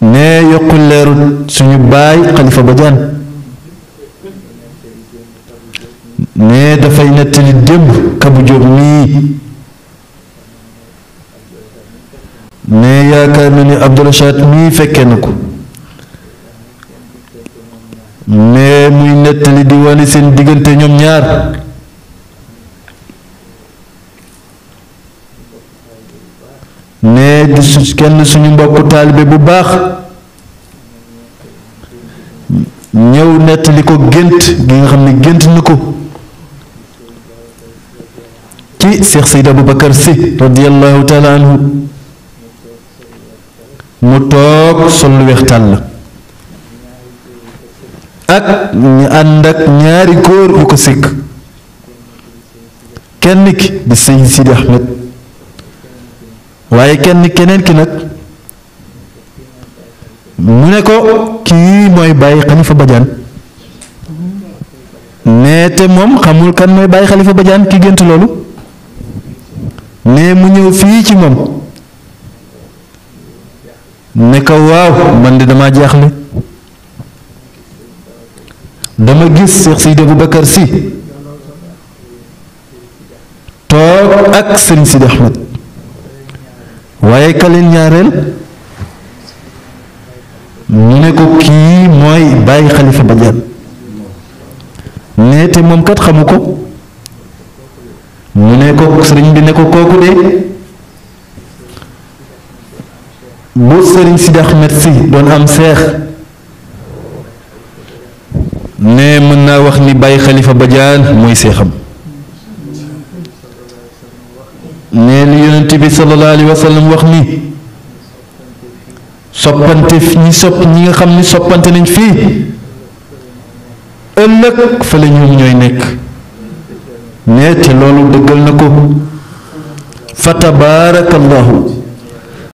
ne yokkul leeru suñu baay Xalifa Badiane ne dafay nettali démb Kabu Jóob mii ne yaakaar na ni Abdul Rashad mii fekkee na ko ne muy nettali di wane seen diggante ñoom ñaar ne di kenn suñu mbokku taalibe bu baax ñëw nettali ko gént gi nga xam ne gént na ko ci Cheikh Seydi Aboubacar Sy radiyallahu taala anhu mu toog sol lu weex tàll ak ñu ànd ak ñaari góor yu ko sikk kenn ki di Seydi Sidi Ahmed waaye keneen ki nag mu ne ko kii mooy bàyyi Xalifa Badiane nee te moom xamul kan mooy bàyyi Xalifa Badiane ki gént loolu nee mu ñëw fii ci moom ne ko waaw man de dama jaaxle dama gis Cheikh Seydi Aboubacar Sy toog ak Serigne Sidi Ahmed waaye kaleen ñaareel mu ne ko kii mooy bàyyi Xalifa Badiane nee te moom kat xamu ko mu ne ko sëriñ bi ne ko kooku de bu Serigne Sidi Ahmed Sy doon am seex ne mën naa wax ni bàyyi Xalifa Badiane mooy seexam ne li yonent bi sallallahu alayhi wa sallam wax ni soppante ñi nga xam ni soppante nañ fii ëllëg fa la ñoom ñooy nekk ne te loolu dëggal na ko fa tabaarakallahu